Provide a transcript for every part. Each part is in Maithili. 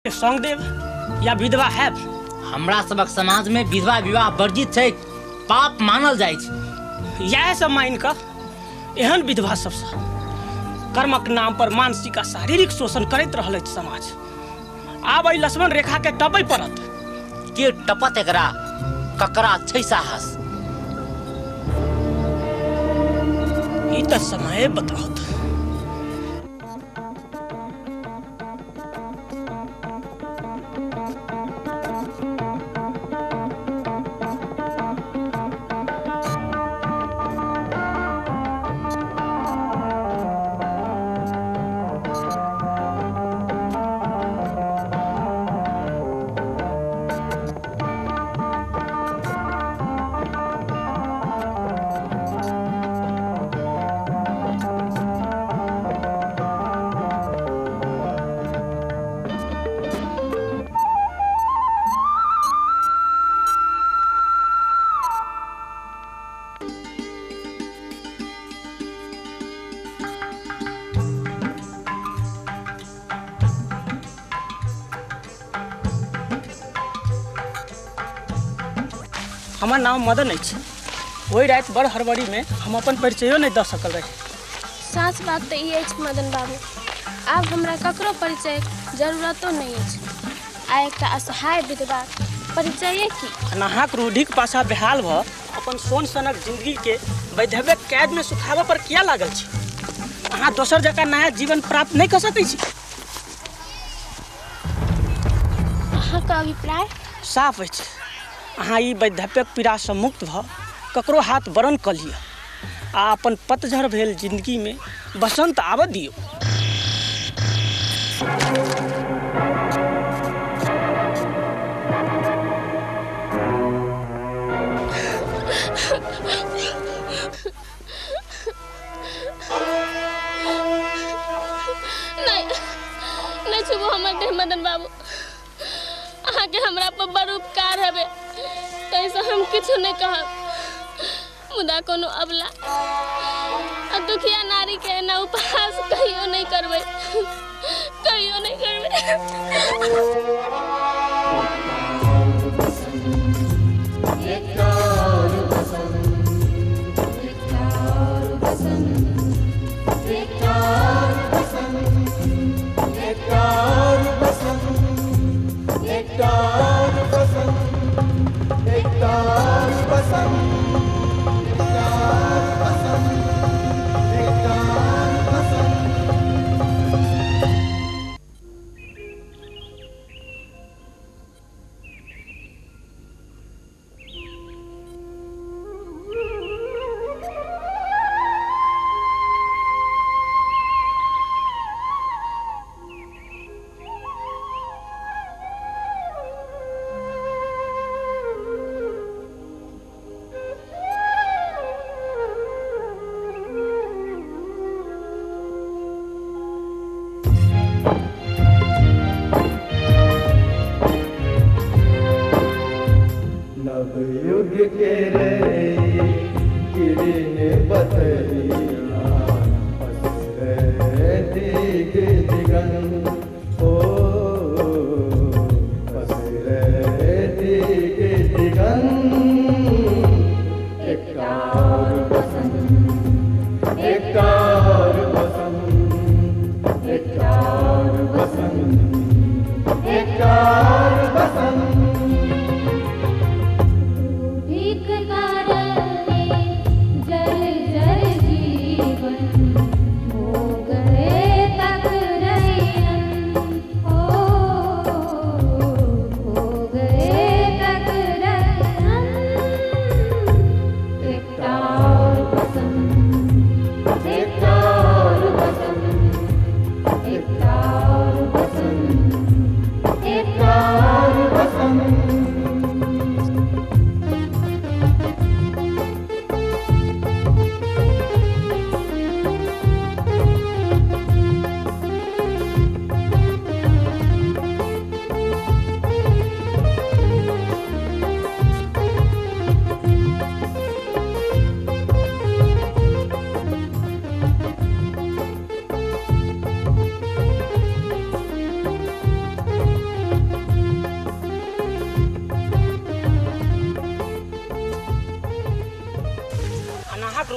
संग देब या विधवा हैब। हमरा सबक समाज में विधवा विवाह वर्जित छै, पाप मानल जाइ छै। इएह सब मानि कऽ एहन विधवा सबसँ कर्मक नाम पर मानसिक आ शारीरिक शोषण करैत रहल अछि समाज। आब एहि लक्ष्मण रेखा के टपै पड़त। के टपत एकरा? ककरा छै साहस? ई तऽ समय बताओत। हमर नाम मदन अछि। ओहि राति बड़ हड़बड़ी में हम अपन परिचयो नहि दऽ सकल रही। साँच बात तऽ ई अछि मदन बाबू, आब हमरा ककरो परिचय जरूरतो नहि अछि। आ एकटा असहाय विधवा परिचये की? अहाँक रूढ़िक पाछा बेहाल भऽ अपन सोन सनक जिंदगी के वैधव्यक कैद में सुखाबऽ पर किया लागल छी? अहाँ दोसर जकाँ नया जीवन प्राप्त नहि कऽ सकै छी। अहाँके अभिप्राय साफ अछि। अहाँ ई वैधव्यक पीड़ासँ मुक्त भऽ ककरो हाथ वरण कऽ लिअ आ अपन पतझड़ भेल जिंदगीमे बसंत आबऽ दियौ। नहीं नहीं छुबू हमर देह मदन बाबू, अहाँके हमरा पर बड़ उपकार हबे, ताहिसँ हम किछु नहि कहब। मुदा कोनो अबला आ दुखिया नारी के एना उपहास कहियो नहि करबै, कहियो नहि करबै।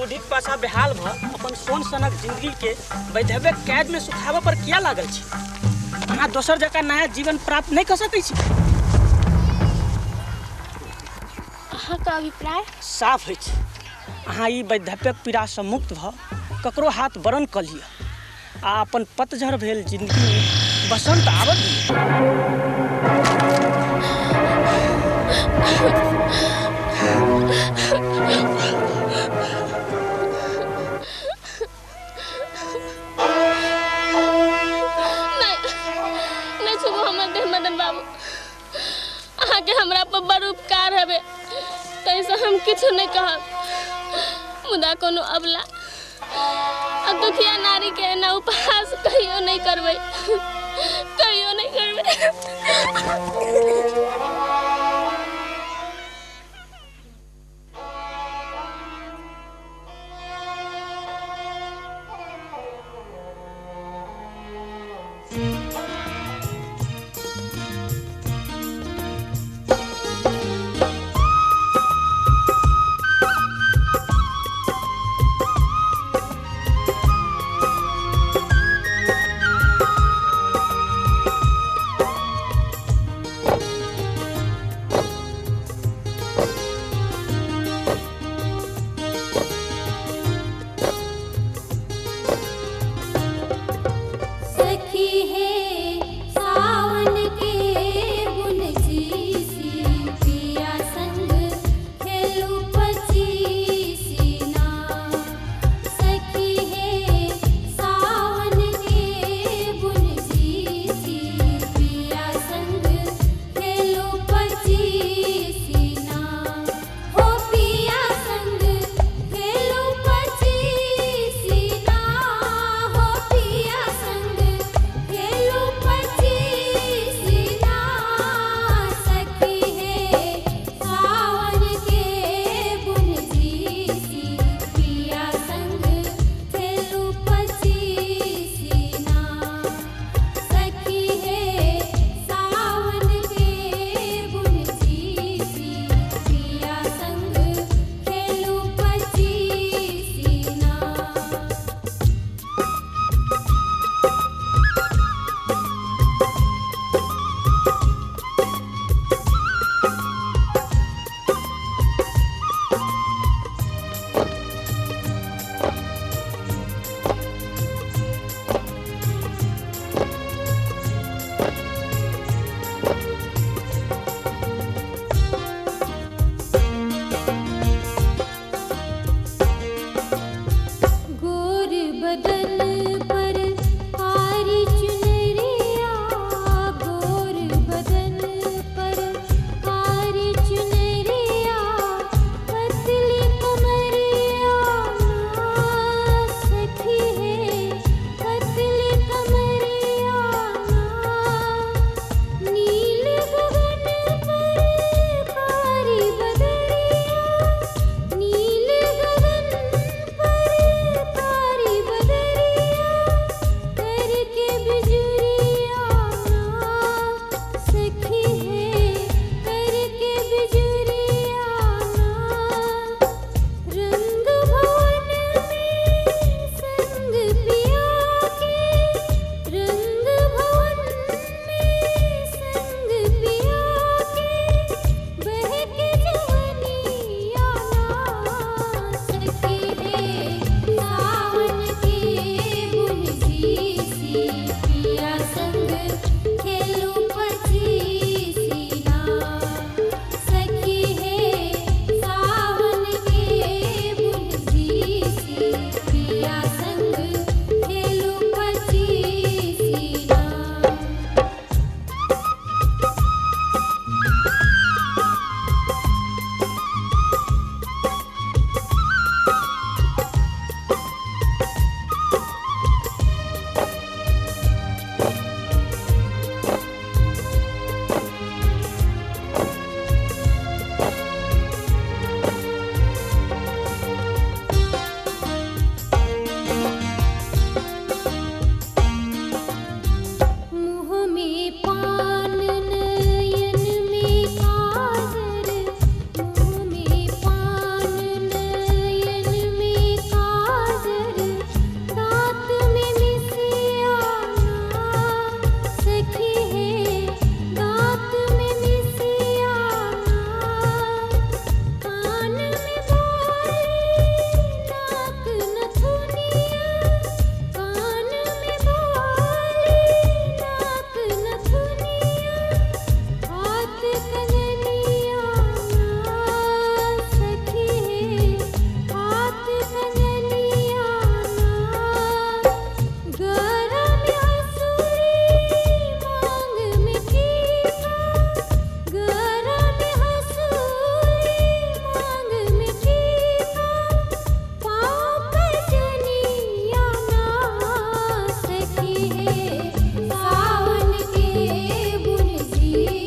रूढ़िक पाछा बेहाल भऽ अपन सोन सनक जिंदगी के वैधव्य कैद में सुखाबऽ पर किया लागल छी? अहाँ दोसर जकाँ नया जीवन प्राप्त नहि कऽ सकै छी? अहाँके अभिप्राय साफ अछि। अहाँ ई वैधव्यक पीड़ासँ मुक्त भऽ ककरो हाथ वरण कऽ लिअ आ अपन पतझड़ भेल जिंदगी में बसंत आबऽ दिअ। नहीं, नहीं छुबू हमर देह मदन बाबू। अहाँके हमरा पर बड़ उपकार हवे, ताहिसँ हम किछु नहि कहब। मुदा कोनो अबला आ दुखिया नारी के एना उपहास कहियो नहि करबै, कहियो नहि करबै।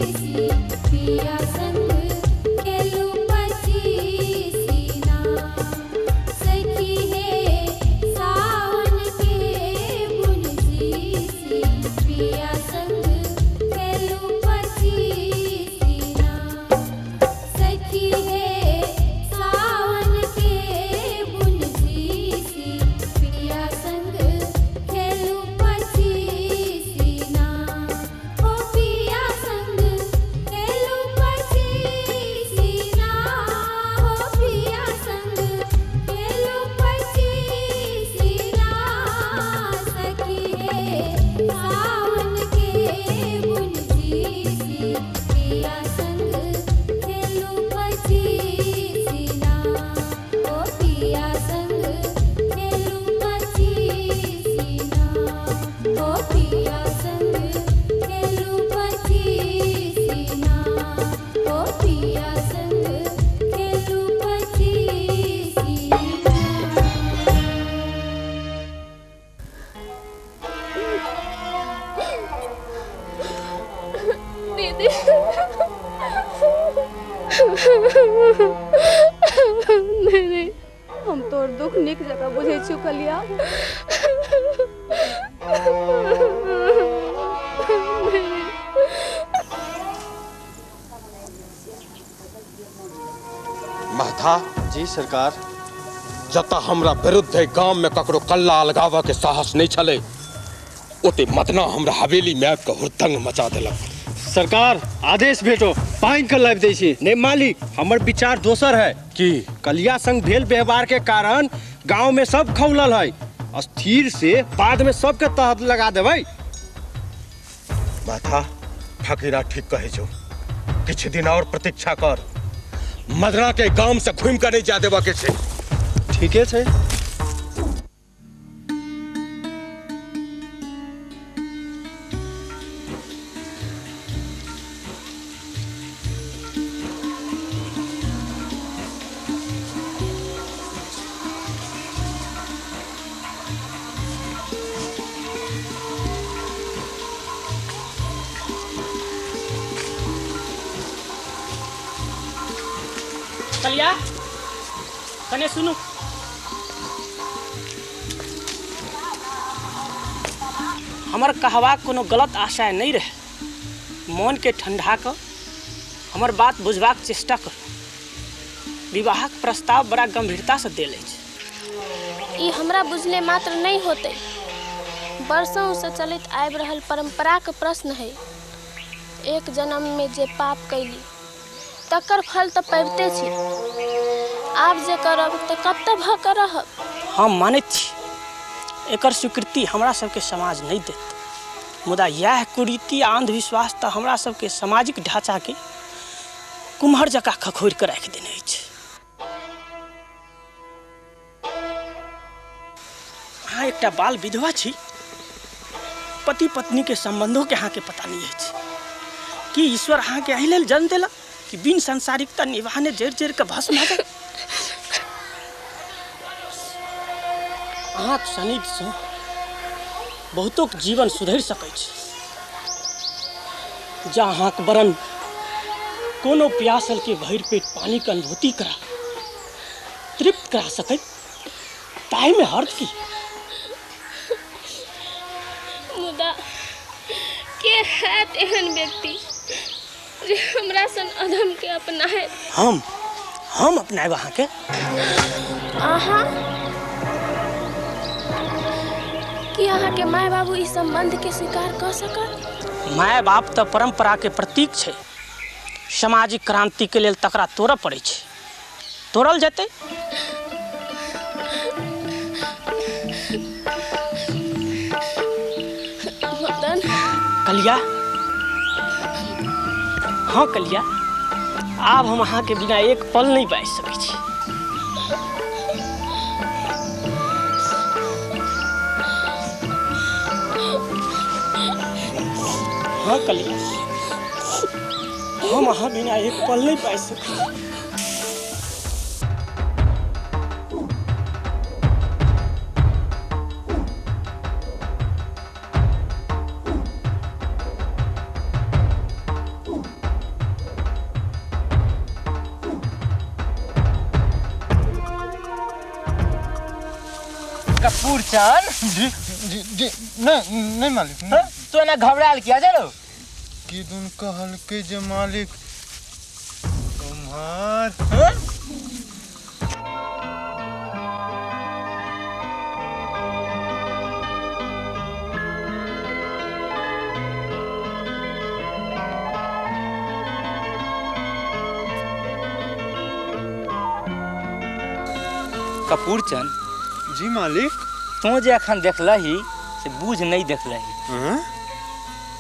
पिया संग खेलू पचीसीना। सखी हे सावन के बुन सीसी पिया संग खेलू पचीसीना। सखी हे सावन के बुन सीसी पिया संग खेलू पचीसीना। ओ पिया संग खेलू पचीसीना। ओ पिया संग खेलू पचीसीना। सखी हे सावन के बुन सीसी पिया संग खेलू पचीसीना। ओ पिया संग खेलू पचीसीना। ओ पिया संग खेलू पचीसीना। ओ पिया संग खेलू पचीसीना। दीदी दीदी, हम तोर दुख नीक जकाँ बुझै छियौ कलिया। महथा जी सरकार। जतऽ हमरा विरुद्ध एहि गाम में ककरो कल्ला अलगाबऽ के साहस नहीं छलै, ओते मदना हमरा हवेली में आबि कऽ हुड़दंग मचा देलक। सरकार आदेश भेटो, पानि के लाबि दै छी। नहीं मालिक, हमर विचार दोसर है। की? कलिया संग भेल व्यवहार के कारण गांव में सब खौलल है, अस्थिर से बाद में सबके तहत लगा देबै। महथा, फकीरा ठीक कहै छौ, किछु दिन और प्रतीक्षा कर, मदना के गाम से घूमि कऽ नहीं जा देबऽ के छै। ठीके छै। कलिया, कने सुनू। हमर कहबाक कोनो गलत आशय नहीं रहे। मन के ठंडा कऽ हमर बात बुझबाक चेष्टा करू। विवाहक प्रस्ताव बड़ा गंभीरता से देल अछि। ई हमरा बुझले मात्र नहीं होते। वर्षों से चलैत आबि रहल परंपराक प्रश्न है। एक जन्म में जे पाप कैली तकर फल तऽ पाबिते छी। आब जे करब तऽ कतऽ भऽ कऽ रहब। हम मानैत छी एकर स्वीकृति हमरा सबके समाज नहीं देत, मुदा इएह कुरीति आ अंधविश्वास तऽ हमरा सबके सामाजिक ढाँचाके कुम्हर जकाँ खखोरि कऽ राखि देने अछि। अहाँ एकटा बाल विधवा छी, पति पत्नी के संबंधों के अहाँके पता नहीं अछि। कि ईश्वर अहाँके एहि लेल जन्म देलक कि बिन सांसारिकता निभाने जरि जरि कऽ भस्म भऽ जाय? अहाँक सानिध्यसँ बहुतोक जीवन सुधरि सकै छै। जँ अहाँक वरण कोनो प्यासल के भरि पेट पानिक अनुभूति करा तृप्त करा सकै, ताहिमे हर्ज की? मुदा के हैत एहन व्यक्ति जे हमरा सन अधम के अपनाए? हम अपनायब अहाँके। अहाँ की अहाँके माय बाबू ई संबंध के स्वीकार कऽ सकत? माय बाप तऽ परंपरा के प्रतीक छै। सामाजिक क्रांति के लेल तकरा तोड़ऽ पड़ै छै। तोड़ल जेतै। मदन। कलिया, हाँ कलिया, आब हम अहाँके बिना एक पल नहीं बाजि सकै छी। हाँ कलिया, हम अहाँ बिना एक पल नहीं बाजि सकै छी। कपूरचंद। जी जी जी, नहीं नहीं मालिक। तू एना घबरायल किया जे रौ? की दुन कहलकै जे मालिक तुम्हार। कपूरचंद। जी मालिक। तू जे अखन देखलही से बूझ नहीं देखलही।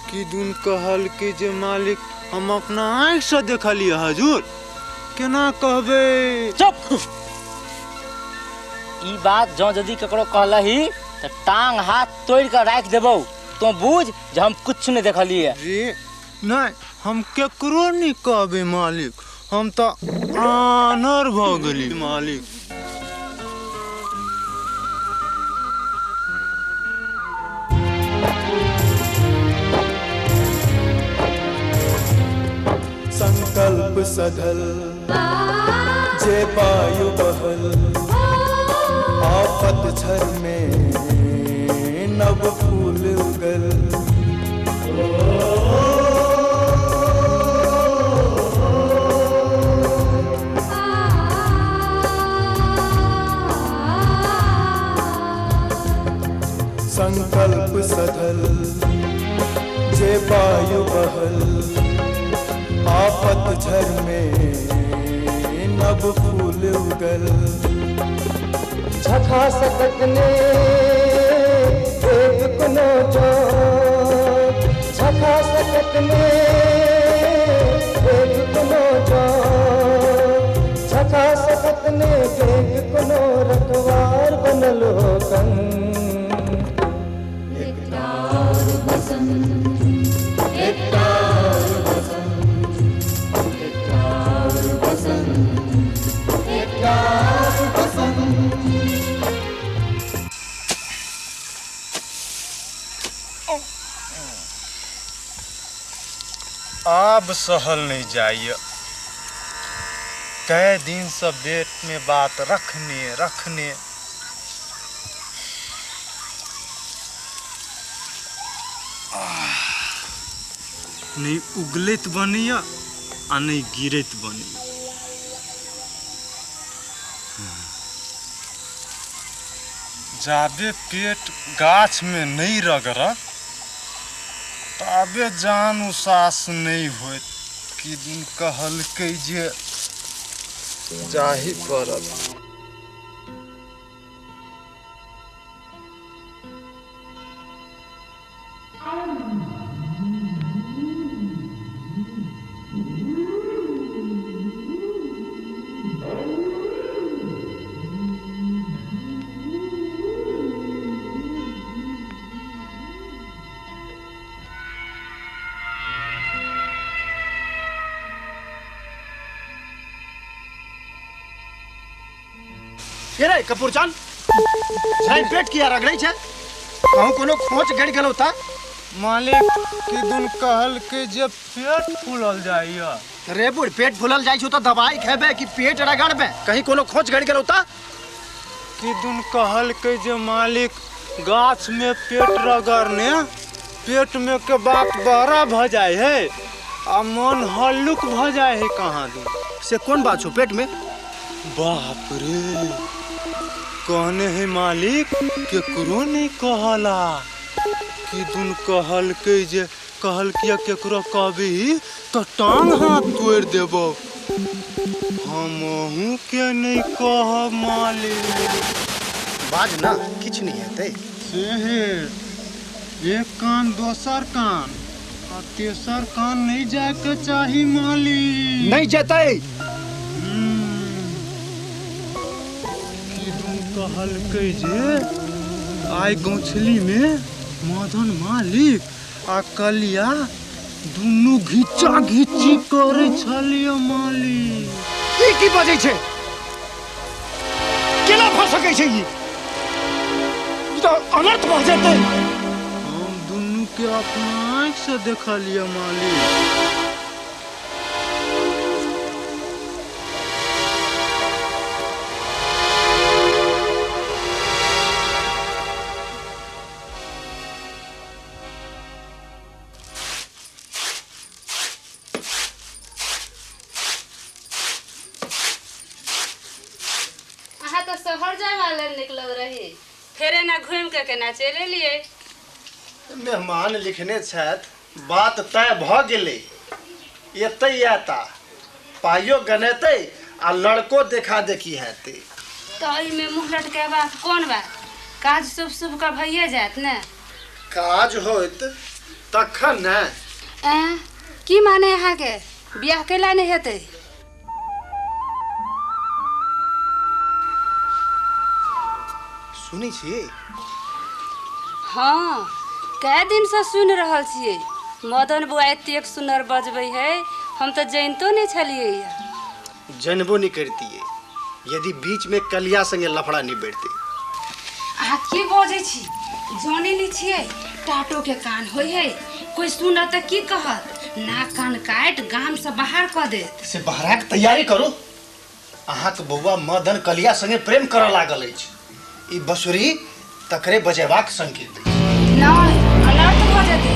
की दुन कहलकै जे मालिक हम अपना आँखि से देखलियै हजूर, केना कहबै? चुप। ई बात जँ यदि ककरो कहलही तऽ टांग हाथ तोड़ि कऽ राखि देबौ। तू बूझ जे हम कुछ नहीं देखलियै। जी नहीं, हम केकरो नहीं कहबै मालिक, हम तऽ आनर भऽ गेली मालिक। संकल्प सधल जे वायु बहल, आफत झर में नव फूल उगल। संकल्प सधल जे वायु बहल, आफत झर में नव फूल उगल। झखा सकत ने एक कोनो जो, झखा सकत ने एक कोनो जो, झखा सकत ने एक कोनो रखवार बनल हो कन। एकतार बसंत, एकतार बसंत, एकतार बसंत, एकतार बसंत। आब सहल नहीं जाइए, कई दिन से पेट में बात रखने रखने। नहीं उगलैत बनिया आ नहीं गिरैत बनिया। जाबे पेट गाछ में नहीं रगड़त ताबे जान उसास नहीं होत। कि दिन कहलकै जे जाही पड़त। रे कपूरचंद, पेट किया रगड़ै छै? कहूँ कोनो खोच गड़ गेलौ ता? मालिक की दुन कहलकै जे पेट फूलल जाइए। रे बूढ़, पेट फूलल जाइ छौ त दवाई खेबे कि पेट रगड़बे? कहीं कोनो खोच गड़ गेलौ ता? की दुन कहलकै जे मालिक गाछ में पेट रगड़ने पेट में के बात बड़ा भ जाय है आ मन हल्लुक भ जाय है। कहाँ दुन से कौन बात छौ पेट में? बाप रे, कहने है मालिक केकरो नहीं कहला। कि दुन कहलकै जे कहलकिया केकरो कहबी तो टांग हाथ तोड़ देबो। हमहू के नहीं कहब मालिक। बाज ना, किछ नहीं हेतै। से हे, एक कान दोसर कान आ तेसर कान नहीं जाए के चाही मालिक। नहीं जेतै। कहलकै जे आइ गौछली में मदन मालिक आ कलिया दुनू घिचा घिची करै छलियै मालिक। ई की बजै छै? केना भऽ सकै छै ई? ई तऽ अनर्थ भऽ जेतै। हम दुनू के अपना आँखि से देखलियै मालिक। शहर जाय वाला निकलल रही, फेर एना घूम के केना चलि एलियै। मेहमान लिखने छथि, बात तय भऽ गेलै, एतै एता पाइयो गनेतै आ लड़को देखा देखी हेतै। तऽ एहिमे मुँह लटकेबाक कोन बात, काज शुभ शुभ के भइए जायत ने। काज होइत तखन ने। ऐं, की माने अहाँके बियाह कैला नहि हेतै? सुनै छी? हाँ, कए दिनसँ सुनि रहल छियै मदन बौआ एतेक सुनर बजबै है, हम तऽ जनितो नहि छलियै। जनबो नहि करतियै यदि बीच में कलिया संगे लफड़ा नहीं बढ़ते। अहाँ की बजै छी, जानै नहि छियै टाटो के कान होइ है, कोई सुनत तऽ की कहत, नाक कान काटि गाम से बाहर कऽ देत। से बहराक तैयारी करू। अहाँके बौआ मदन कलिया संगे प्रेम करऽ लागल अछि, ई बसुरी तकरे बजेबाक संकेत। नहि, अनर्थ भऽ जेतै।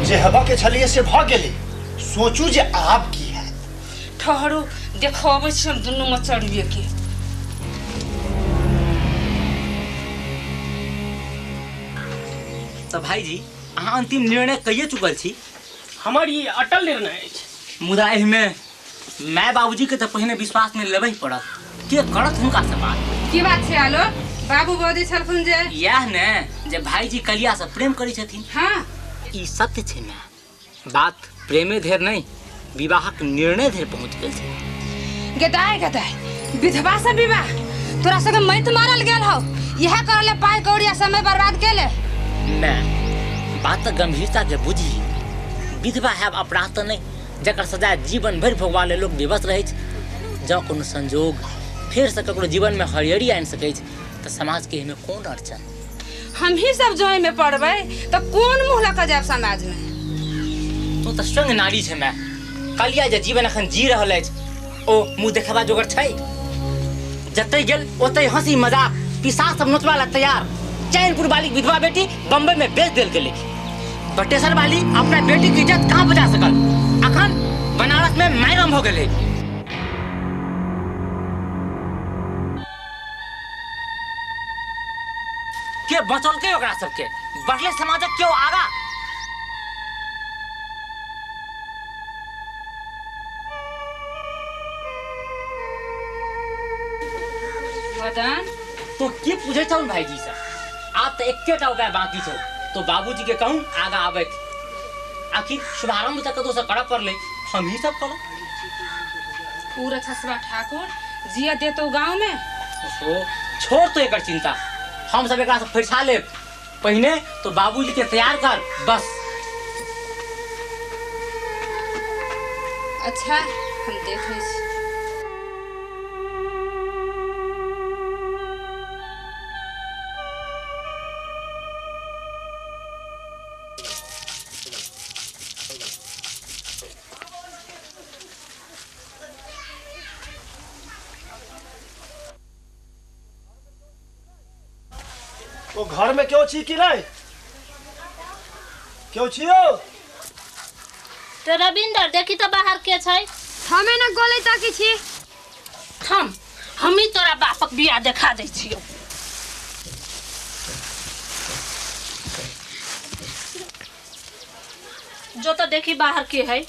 जे हेबऽ के छलियै से भऽ गेलै, सोचू जे आब की हैत। ठहरू, देखबै छी हम दुनू मचड़िए के। तऽ भाईजी अहाँ अंतिम निर्णय कहिए चुकल छी? हमर ई अटल निर्णय अछि। मुदा एहिमे माय बाबूजी के तऽ पहिने विश्वास में लेबे पड़त, के करत हुनका से बात? की बात छै आलोक, बाबू बजै छलखुन जे इएह ने जे भाईजी कलिया से प्रेम करै छथिन। हाँ, ई सत्य छै माय, बात प्रेमे धेर नहीं विवाहक निर्णय धेर पहुँच गेल छै। गदाय गदाय, विधवा से विवाह, तोरा सबके मैत मारल गेल हौ, इएह करले पाइ कौड़ी आ समय बर्बाद केले। माय बात तऽ गंभीरता के बुझी, विधवा हैब अपराध तऽ नहीं जकर सजा जीवन भरि भोगवा ले लोक विवश रहै छै। जँ कोनो संजोग फेर से ककरो जीवन में हरियरी आनि सकै छै तऽ समाज के एहिमे कोन अड़चन? हमही सब जो एहिमे पड़बै तऽ कोन मुँह लऽ कऽ जायब समाज में? तू तऽ स्वयं नारी छै माय, कलिया जे जीवन अखन जी रहल अछि ओ मुँह देखेबा जोगर छै? जतै गेल ओतै हंसी मजाक, पिसाच सब नोचबा ला तैयार। चैनपुर वाली विधवा बेटी बम्बई में बेच देल गेलै, बटेसर वाली अपना बेटी के इज्जत कहाँ बचा सकल, अखन बनारस में मायरम हो गेलै। के बचौलकै ओकरा सबके? बढ़ले समाजक केओ आगा? मदन तो की पूछे छौ भाईजी से? आब तऽ एकेटा उपाय बाकी छौ, तो बाबूजी के कहूँ आगा आबैत। आखिर शुभारंभ तक कतौ से करऽ पड़लै, हम ही सब करब। पूरा छसवा ठाकुर जिया देतो गाँव में। ओहो, छोड़ तो एकर चिंता, हम सब एकरा से फरिछा लेब। पहिने तो बाबूजी के तैयार कर बस। अच्छा हम देखै छी। वो घर में क्यों छी कि नहीं? क्यों छी हो? तो रविंदर देखी तो बाहर के छै। हमे ना गोले ताकी छी। हम हमी तोरा बापक बियाह देखा दै छियौ। जो तो देखी बाहर के है।